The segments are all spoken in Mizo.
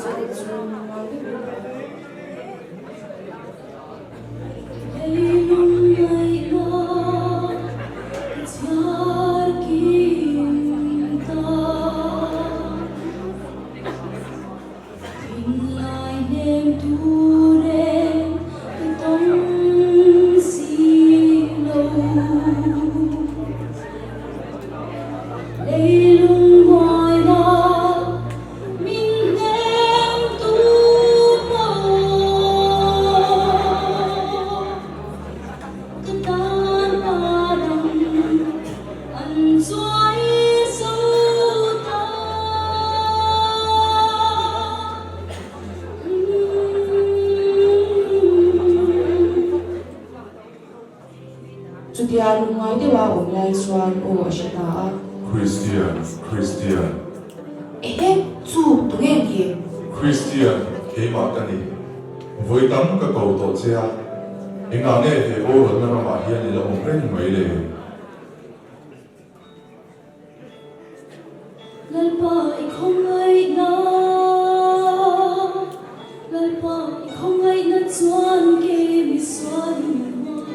Elizabeth chu lungngai deuhin a awm. Chutia lungngai deuha awm lai chuan aw a hre ta a. Christian, Christian. Ehe, chu tunge ni? Christian, keimah ka ni. Vawi tam ka ko tawh che a, engah nge he borualna ramah hian i la awm reng mai le? Lalpa i khawngaihna, Lalpa i khawngaihna chuan kei misual in hmuak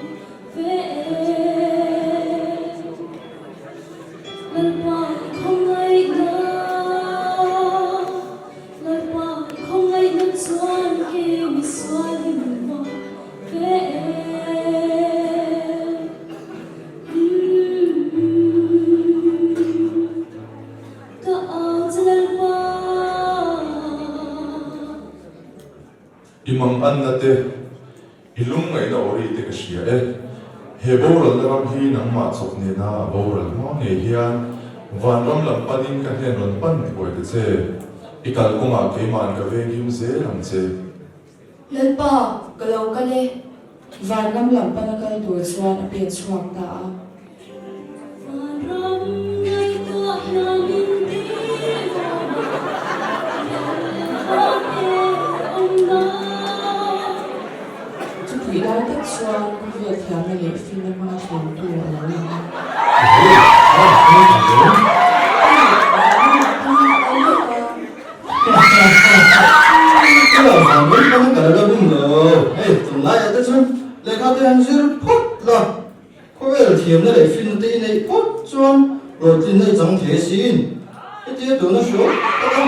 ve e. Lalpa i khawngaihna, Lalpa i khawngaihna chuan kei misual in hmuak ve e. Ka au che Lalpa. I mang anna te, i lungngaihna awri te ka hria e. He boralna ram hi nangmah chawp nena a boral hma ngei hian vanram lam panin ka hnen rawn pan thuai ta che. I kalkawngah keima'n ka venghim zel ang che. Lalpa, ka lo kal e. Vanram lam pana kal tur chuan a pen chhuak ta a. Vanram ngaihtuah hian min ti lawm a, Lalpa te awmna. Chutih lai tak chuan khawvel thiamna leh finna hma hruaitu a lo lang a. Ila vang mai pawn ka la la bum lo. Hei tunlaiah te chuan lehkha te han zir phawt la, khawvel thiamna leh finna te i neih phawt chuan hlawhtlinna i chang thei asin. Hetia tuna hriau taka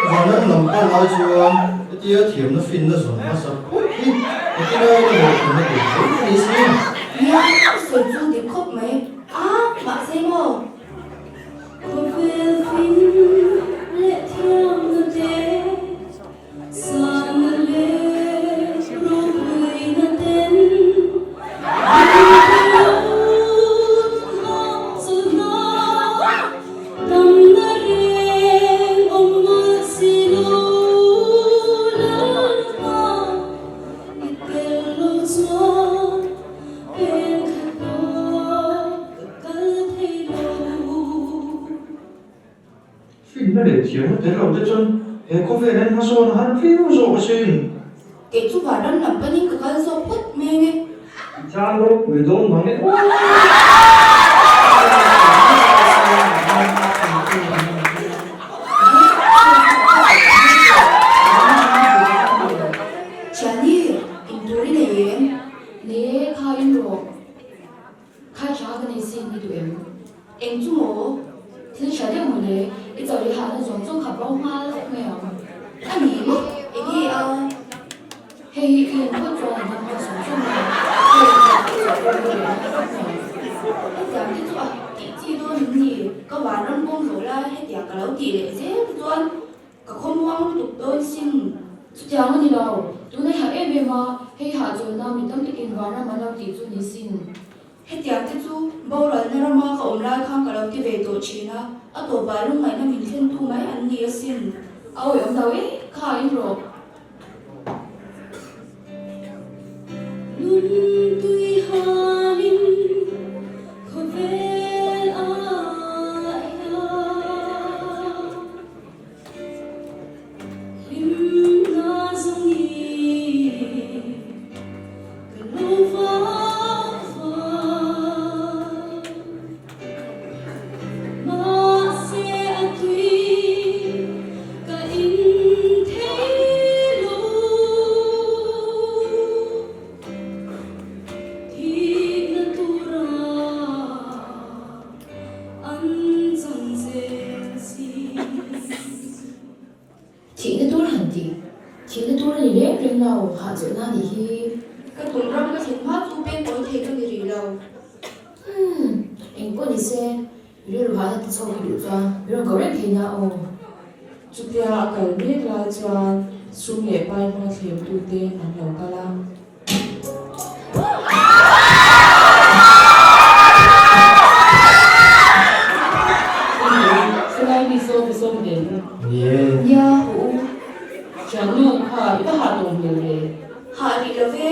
vanram lam pan lai chuan hetia thiamna finna zawn hmasa phawt hi hetilai la hlawhtlinna tur tho a ni asin. Nia, i sawi chu dik khawp mai. A, mahse maw? Khawvel fin leh thiamna te, sanna leh ropuina ten min pe lo hahchawlhna, damna reng awm mawlh si lo Lalpa i tel lo chuan pen khat pawh ka Kal thei lo. Finna leh thiamna tel lo te chuan he khawvel hian hmasawn a har viau zawk asin. Kei chu vanram lam panin ka kal zawk phawt mai e. I chan ropui dawn mang e aw. Thiani, intur i nei em? Ne, kha in rawh. Kha tha ka nei sin i duh em? Eng chu maw? Thil tha deuh maw le? I chawlh i hahna zawng chu khap ro nghal vek mai ang. A ni maw? Eng nge a? Hei hi i en phawt chuan a dang nghal sawng sawng mai ang. Hei i chawlh i chawlh ro hi reh nghal vek mai ang. Hetiang te chu a tih chi dawn em ni? Ka vanram kawng zawh lai hetiang ka lo tih leh zel te chuan Ka khawmuang lutuk dawn sin. Chutiang a ni lo, tuna i hah em em a, hei hahchawlhna mi tam takin vanram an lo tih chu ni sin. Hetiang te chu boralna rama ka awm lai khan ka lo ti ve tawh thin a, a tawpah lungngaihna min thlentu mai an ni asin. A awih awm lo e, kha in rawh. Nun tui halin khawvel ah hian. Hlimna zawng i ka lo vang vang. Mahse a tui ka in thei Thihna tur han ti. Thihna tur a ni reng reng lo, hahchawlhna a nih hi. Ka tum ram ka thlen hma chu peng kawi thei ka ni rih lo. Umm, eng pawh ni se, rilru hahna ti chhuak i duh chuan min rawn ko reng thei na aw. Chutia a kal mek lai chuan sum leh pai hmanga thlemtute an lo kal a. Silai mi sawm i sawm ve na. Nia, haw u. Thiannu kha i va hah tawh hmel ve. Hah rih lo ve.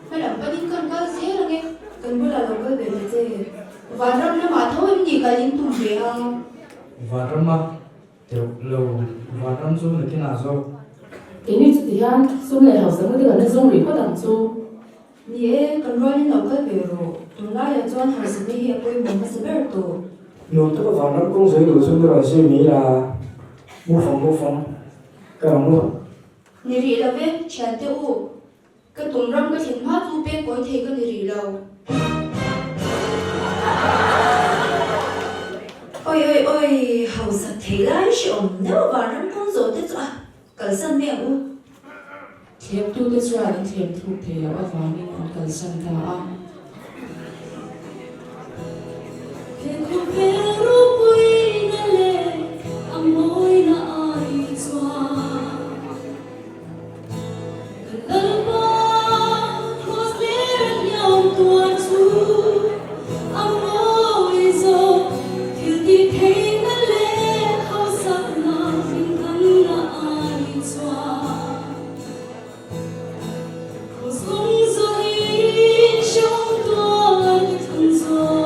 Hma lam panin kan kal zel ang e. Kan bulah lo kal ve ta che. Vanram lamah tho em ni kal in tum ve a? Vanrama Teuh lo, vanram chu nakinah zawk. Keini chu tihian sum leh hausakna te kan la zawng rih phawt ang chu. Ni e, kan rualin lo kal ve rawh. Tunlaiah chuan hausakna hi a pawimawh hmasa ber tawh. Nuam taka vanram kawng zui duh chu mi rawn zui mai la, mu fang mu fang ka rawn mu. Ni rih lo ve, thiante u. Ka tum ram ka thlen hma chu pek kawi thei ka ni rih lo. Oi oi oi, hausak thei lai hrehawm deuh vanram kawng zawh te chu a kalsan mai ang u. Thlemtute chuan an thlem thluk thei loh avangin an kalsan ta a. He khawvel ropuina leh a mawina ai chuan Kan Lalpa Kraws ler a hniam tuar chu a mawi zawk thil tih theihna leh hausakna hmingthanna ai chuan. Kraws kawng zawhin hrehawm tuar ka thlang zawk.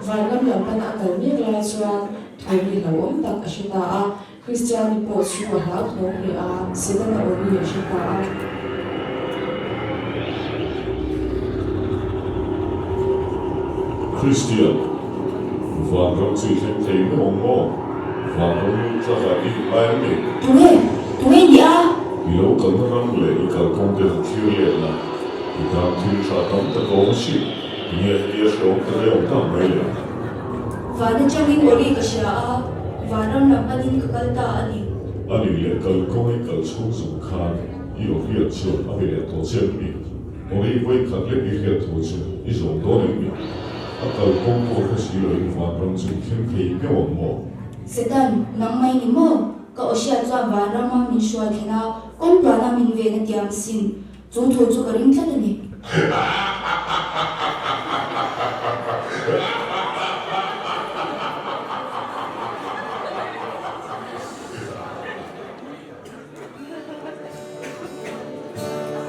Vanram lam pana a kal mek lai chuan thawmi hlauhawm tak a hre ta a. Kristiani pawh chu a hlauthawng hle a, Setana aw ri a hre ta a. Kristian, Vanram chu i thleng thei meuh ang maw? Vanram lut tlakah i inlai ang ni? Tunge? Tunge i nih a? I lo kalna ram leh i kalkawng te han thlir let la, i tan thil tha tam tak a awm asin. Tinge hetia hrehawm tak e awm tak mai le? Van atangin aw ri ka hria a, vanram lam panin ka kal ta a ni. A nih leh kalkawng i kal chhung zawng khan i aw hriat chu a be leh tawh che em ni? Aw ri vawi khat lek i hriat thu chu i zawm dawn em ni? A kalkawng pawh hre si loin vanram chu i thleng thei meuh ang maw? Satan, nang mai ni maw? Ka aw hriat chuan vanrama min hruai thlen a, kawng tluana min ven a tiam sin. Chu thu chu ka ring tlat a ni.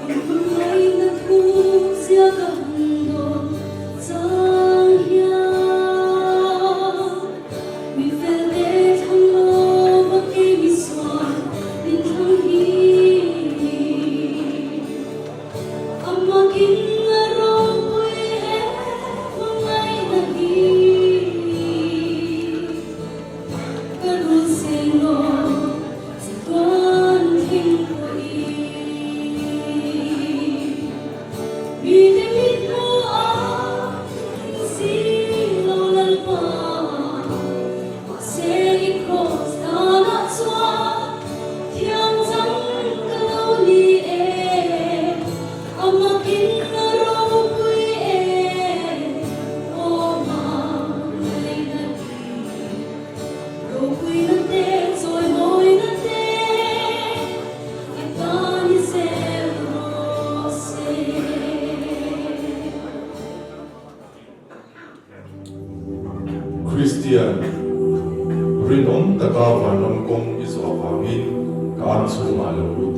Inhmangaihna thu zia ka han dawn chang hian mi fel te thlang lova kei mi sual min thlang hi Amakin a ropui he hmangaihna hi ka rul seng lo. Chatuan thing pawhin mite mit hmuh a thing si lo Lalpa, mahse i kraws danah chuan thiam chang ka lo ni e, a makin a ropui e, aw hmangaihna hi. Ropuina te, chawimawina te, i tan i zel rawh se. Kristian, rinawm taka vanram kawng i zawh avangin ka am chhungah lo lut e.